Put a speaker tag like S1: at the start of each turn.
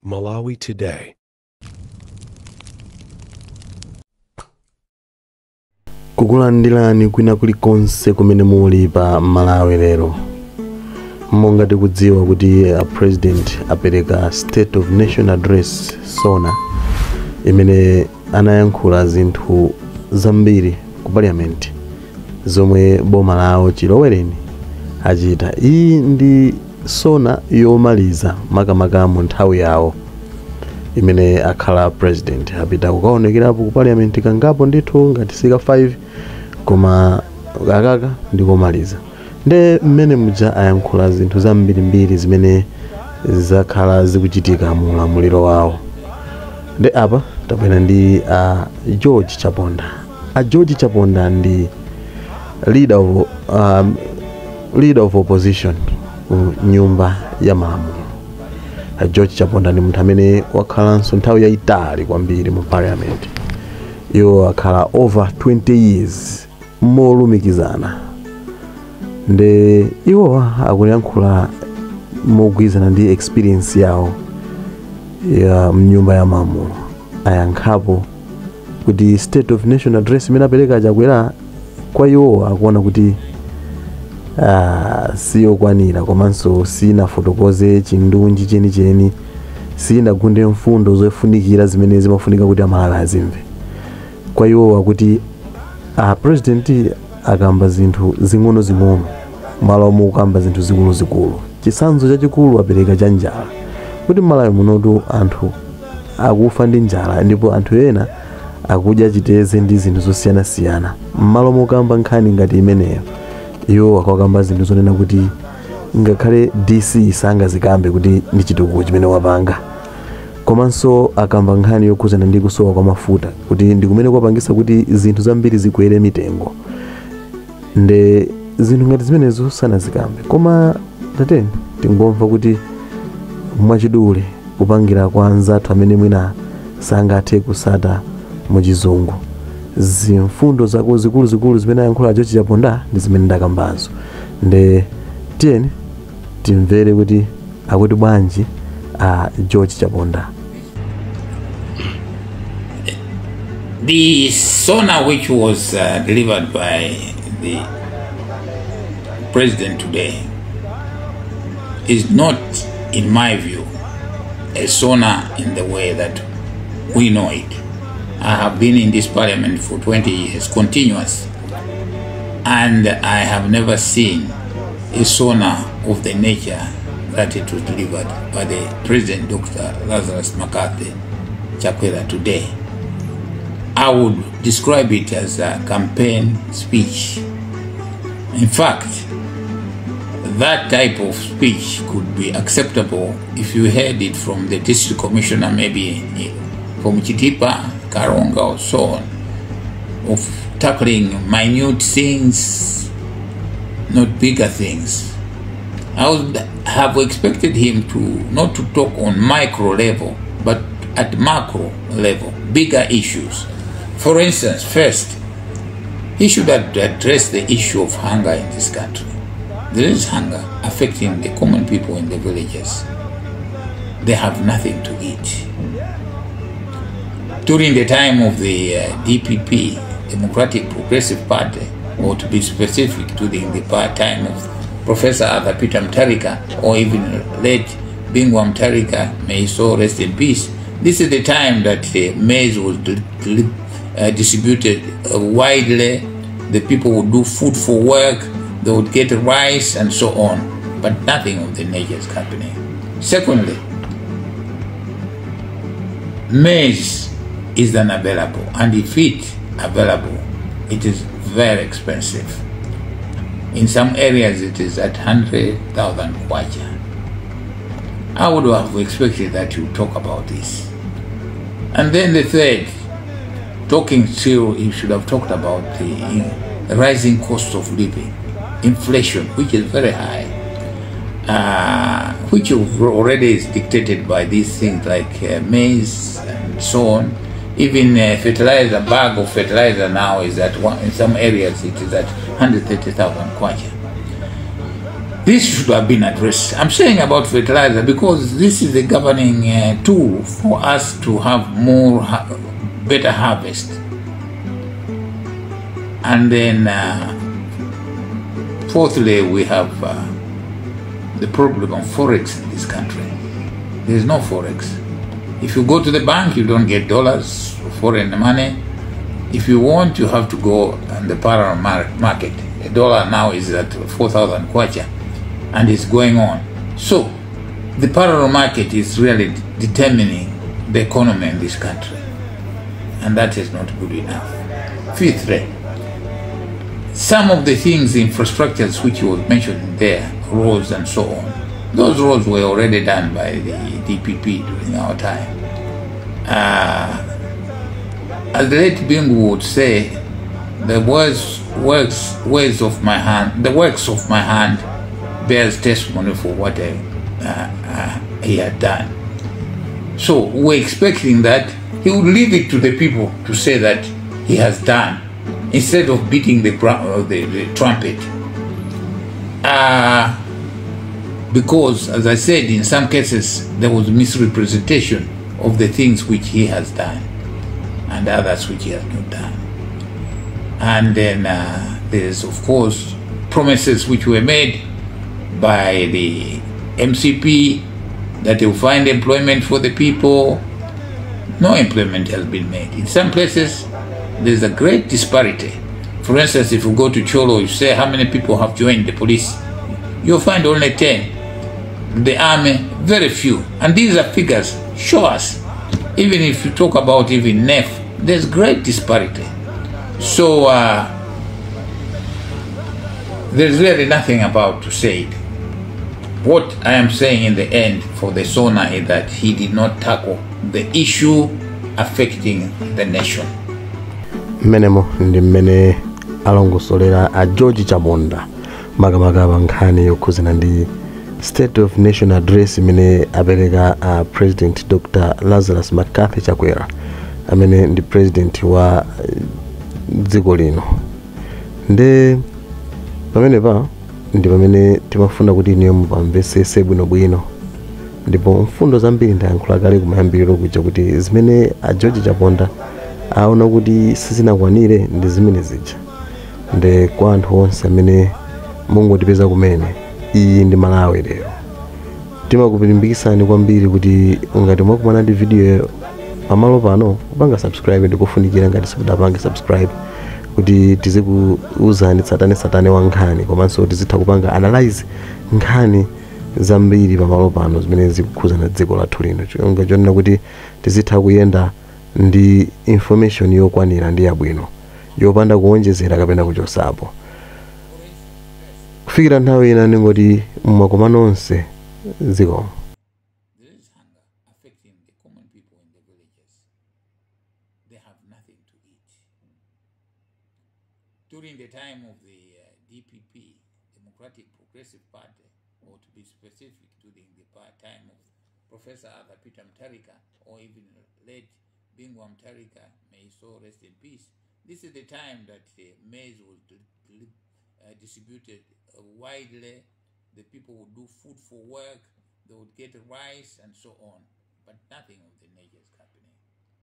S1: Malawi Today.
S2: Kukulandirani kwina kulikonse kumene muli pa Malawi lero. Monga tikudziwa kuti a president apereka State of Nation Address SONA imene anayankhula zinthu zambiri ku parliament zomwe boma lawo chilowereni achita. Iyi ndi SONA yomaliza makamaka mu nthawi yawo imene akhala president. Apita kukaonekerapo ku parliament kangapo ndithu ngati sika 5, koma akaka ndikomaliza. Nde mmene muja ayankhula zinthu zambirimbiri zimene zakhala zikuchitika mu ulamuliro wawo. Nde apa tapena ndi a George Chaponda. A George Chaponda ndi leader of opposition ku nyumba ya malamulo. A George Chaponda ndi munthu amene wakhalanso nthawi yayitali kwambiri mu parliament. Iwo akhala over 20 years molumikizana. Nde iwo akuyankhula mogwirizana ndi experience yawo ya mnyumba ya malamulo. Ayankhapo kuti State of Nation Address imene apereka Chakwera kwa iwo akuona kuti siyokwanira, komanso sinafotokoze chindunji chenicheni, sinagunde mfundo zofunikira zimene zimafunika kuti Amalawi azimve. Kwa iwo akuti a president akamba zinthu zing'ono-zing'ono malo omwe kukamba zinthu zikuluzikulu. Chitsanzo chachikulu apereka cha njala, kuti Malawi munotu anthu akufa ndi njala ndipo anthu ena akudya chiteze ndi zinthu zosiyanasiyana. Mmalo mokamba nkhani ngati imeneyo, iwo akakamba zinthu zonena kuti ngakhale DC sangazikambe kuti ndi chitukuko chimene wapanga. Komanso akamba nkhani yokhuzana ndi kusowa kwa mafuta, kuti ndi kumene kwapangisa kuti zinthu zambiri zikwere mitengo. Nde zinthu ngati zimenezo sanazikambe. Koma tateni tingomva kuti mwachidule kupangira kwa anzathu amene mwina sangathe kusata muchizungu zimfundo zako zikuluzikulu zimene ayankhula George Chaponda ndi zimene ndakambazo. Nde tiyeni timvere kuti akuti bwanji a George Chaponda.
S3: The SONA which was delivered by the president today is not, in my view, a SONA in the way that we know it. I have been in this parliament for 20 years, continuous, and I have never seen a SONA of the nature that it was delivered by the president, Dr. Lazarus McCarthy Chakwera, today. I would describe it as a campaign speech. In fact, that type of speech could be acceptable if you heard it from the district commissioner, maybe from Chitipa, Karonga, or so on, of tackling minute things, not bigger things. I would have expected him to not to talk on micro level, but at macro level, bigger issues. For instance, first, he should have addressed the issue of hunger in this country. There is hunger affecting the common people in the villages. They have nothing to eat. During the time of the DPP, Democratic Progressive Party, or to be specific, during the time of Professor Arthur Peter Mutharika, or even late Bingu Mutharika, may his soul rest in peace, this is the time that maize was distributed widely. The people would do food for work, they would get rice and so on, but nothing of the nature is happening. Secondly, maize is unavailable, and if it's available, it is very expensive. In some areas it is at 100,000 kwacha. I would have expected that you talk about this. And then the third, talking still, you should have talked about the rising cost of living, inflation, which is very high, which already is dictated by these things like maize and so on. Even fertilizer, bag of fertilizer now is at one, in some areas it is at 130,000 kwacha. This should have been addressed. I'm saying about fertilizer because this is the governing tool for us to have more, better harvest. And then, fourthly, we have the problem of forex in this country. There is no forex. If you go to the bank, you don't get dollars, foreign money. If you want, you have to go on the parallel market. The dollar now is at 4,000 kwacha, and it's going on. So the parallel market is really determining the economy in this country, and that is not good enough. Fifthly, some of the things, infrastructures which was mentioned there, roads and so on, those roads were already done by the DPP during our time. As the late Bingu would say, the works of my hand, the works of my hand bears testimony for what he had done. So we're expecting that he would leave it to the people to say that he has done, instead of beating the trumpet. Because, as I said, in some cases there was misrepresentation of the things which he has done and others which he has not done. And then there's, of course, promises which were made by the MCP that they will find employment for the people. No employment has been made. In some places, there's a great disparity. For instance, if you go to Thyolo, you say how many people have joined the police, you'll find only 10. The army, very few. And these are figures, show us. Even if you talk about even NEF, there's great disparity. So there's really nothing about to say it. What I am saying in the end for the SONA is that he did not tackle the issue affecting the nation.
S2: Mmenemo ndi mmene alongosolera a George Chaponda makamaka pa nkhani yokhuzana ndi State of Nation Address imene apereka a President Dr. Lazarus McCarthy Chakwera amene ndi president wa dziko lino. Nde pamenepa ndi pamene timafuna kuti inuyo mupamvesese bwinobwino, ndipo mfundo zambiri ndayankhula kale kumayambiriro kuja kuti zimene a George Chaponda aona kuti sizinakwanire ndi zimene zija. Nde kwa anthu onse amene mungotipeza kumene, iyi ndi Malawi lero, timakulimbikitsani kwambiri kuti ngati mwakumana ndi video pamalo pano kupanga subscribe ndikufunikira ngati simudapange subscribe kuti tizikuuzani satane satane wa nkhani, komanso tizitha kupanga analyze nkhani zambiri pamalo pano zimene zikukhuzana dziko lathu lino, chonga chonena kuti tizitha kuyenda ndi information yokwanira ndi yabwino yopanda kuonjezera kapena kuchosapo. Kufikira nthawi ina ndingoti mwakomano onse zikomo.
S3: There is hunger affecting the common people in the villages. They have nothing to eat. During the time of the DPP, Democratic Progressive Party, or to be specific, during the time of Professor Arthur Peter Mutharika, or even late Bingu Mutharika, may his soul rest in peace, this is the time that maize was distributed widely. The people would do food for work, they would get rice and so on, but nothing of the nature is happening.